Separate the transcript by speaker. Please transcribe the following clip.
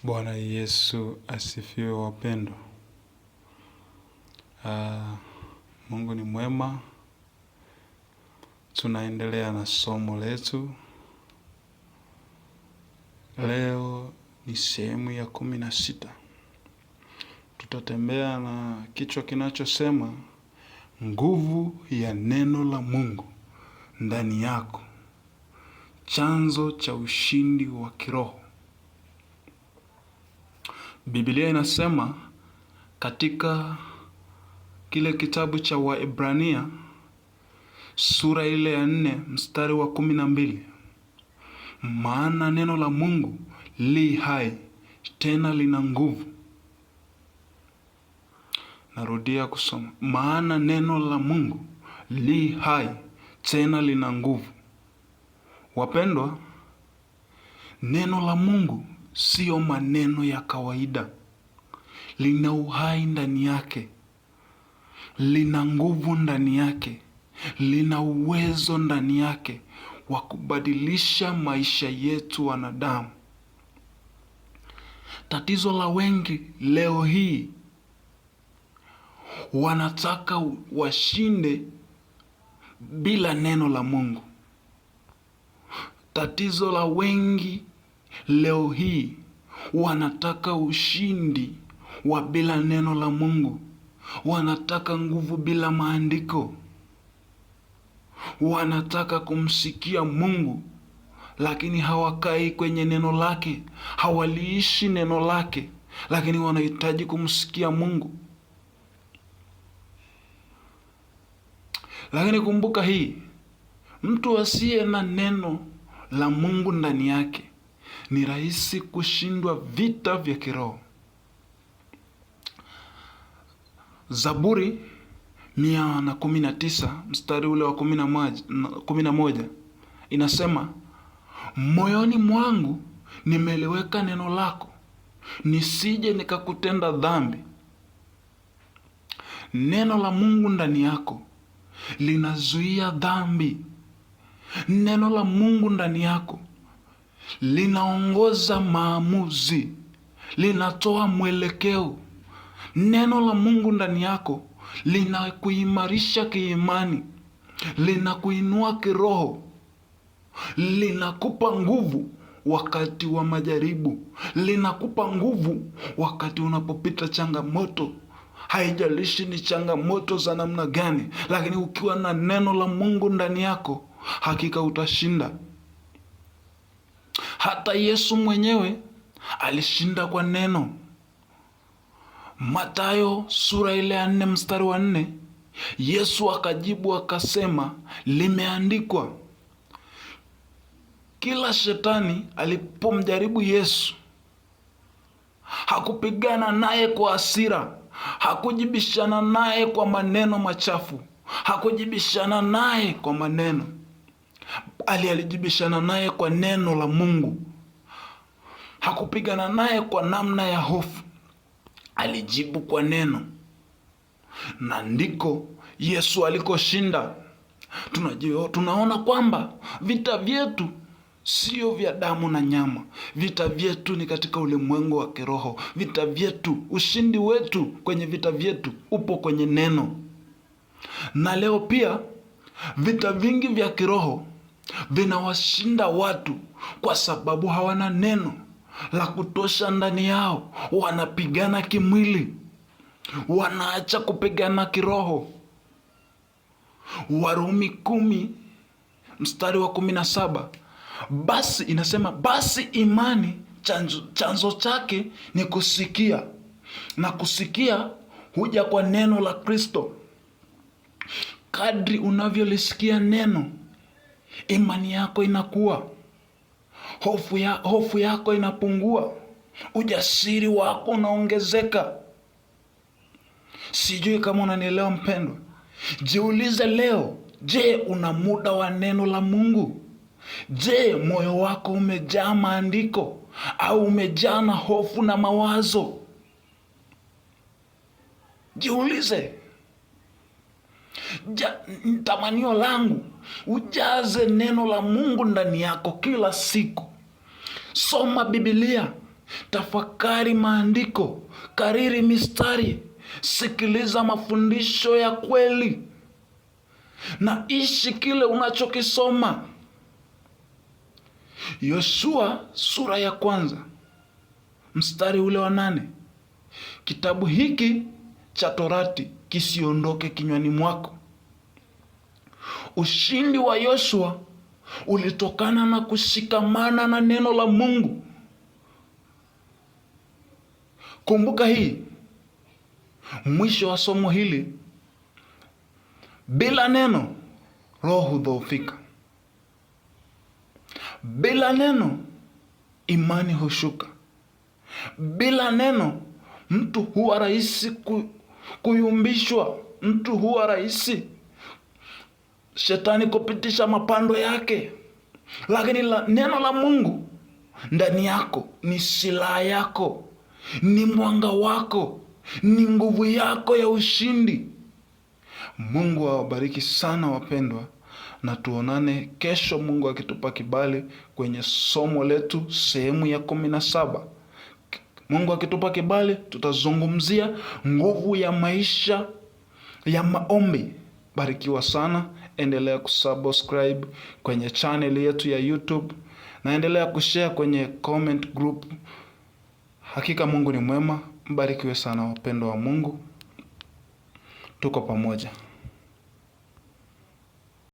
Speaker 1: Bwana Yesu asifiwe wapendwa. Mungu ni mwema. Tunaendelea na somo letu. Leo ni sehemu ya 16. Tutatembea na kichwa kinachosema nguvu ya neno la Mungu ndani yako, chanzo cha ushindi wa kiroho. Biblia inasema katika kile kitabu cha Waebrania sura ile ya 4 mstari wa 12, maana neno la Mungu li hai tena lina nguvu. Narudia kusoma, maana neno la Mungu li hai tena lina nguvu. Wapendwa, neno la Mungu sio maneno ya kawaida. Lina uhai ndani yake, lina nguvu ndani yake, lina uwezo ndani yake wa kubadilisha maisha yetu wanadamu. Tatizo la wengi leo hii, wanataka washinde bila neno la Mungu. Tatizo la wengi leo hii wanataka ushindi wa bila neno la Mungu. Wanataka nguvu bila maandiko. Wanataka kumsikia Mungu, lakini hawakai kwenye neno lake, hawaliishi neno lake, lakini wanahitaji kumsikia Mungu. Lakini kumbuka hii, mtu asiye na neno la Mungu ndani yake ni rahisi kushindwa vita vya kiroho. Zaburi 119 mstari ule wa 11 inasema, moyoni mwangu nimeliweka neno lako, nisije nikakutenda dhambi. Neno la Mungu ndani yako linazuia dhambi. Neno la Mungu ndani yako linaongoza maamuzi, linatoa mwelekeo. Neno la Mungu ndani yako linakuimarisha kiimani, linakuinua kiroho, linakupa nguvu wakati wa majaribu, linakupa nguvu wakati unapopita changamoto. Haijalishi ni changamoto za namna gani, lakini ukiwa na neno la Mungu ndani yako, hakika utashinda. Hata Yesu mwenyewe alishinda kwa neno. Mathayo sura ile ya 4 mstari wa 4, Yesu akajibu akasema, limeandikwa. Kila shetani alipomjaribu Yesu, hakupigana naye kwa hasira, hakujibishana naye kwa maneno machafu, hakujibishana naye kwa maneno, bali alijibishana naye kwa neno la Mungu. Hakupigana naye kwa namna ya hofu, alijibu kwa neno. Na ndiko Yesu alikoshinda. Tunaona kwamba vita vyetu sio vya damu na nyama. Vita vyetu ni katika ulimwengu wa kiroho. Vita vyetu, ushindi wetu kwenye vita vyetu upo kwenye neno. Na leo pia vita vingi vya kiroho vinawashinda watu kwa sababu hawana neno la kutosha ndani yao. Wanapigana kimwili, wanaacha kupigana kiroho. Warumi 10 mstari wa 17, basi inasema, basi imani chanzo chake ni kusikia, na kusikia huja kwa neno la Kristo. Kadri unavyolisikia neno, imani yako inakuwa, hofu yako inapungua, ujasiri wako unaongezeka. Sijui kama unanielewa mpendwa. Jiulize leo, je, una muda wa neno la Mungu? Je, moyo wako umejaa maandiko au umejaa na hofu na mawazo? Jiulize. Tamanio langu ujaze neno la Mungu ndani yako kila siku. Soma Biblia. Tafakari maandiko, kariri mistari, sikiliza mafundisho ya kweli na ishi kile unachokisoma. Yoshua sura ya 1 mstari ule wa 8, kitabu hiki cha Torati kisiondoke kinywani mwako. Ushindi wa Yoshua ulitokana na kushikamana na neno la Mungu. Kumbuka hii, mwisho wa somo hili, bila neno roho hudhoofika, bila neno imani hushuka, bila neno mtu huwa rahisi kuyumbishwa, mtu huwa rahisi shetani kupitisha mapando yake. Lakini neno la Mungu ndani yako ni silaha yako, ni mwanga wako, ni nguvu yako ya ushindi. Mungu awabariki sana wapendwa, na tuonane kesho Mungu akitupa kibali kwenye somo letu sehemu ya 17. Mungu akitupa kibali tutazungumzia nguvu ya maisha ya maombi. Barikiwa sana, endelea kusubscribe kwenye channel yetu ya YouTube na endelea kushare kwenye comment group. Hakika Mungu ni mwema. Mbarikiwe sana wapendwa wa Mungu, tuko pamoja.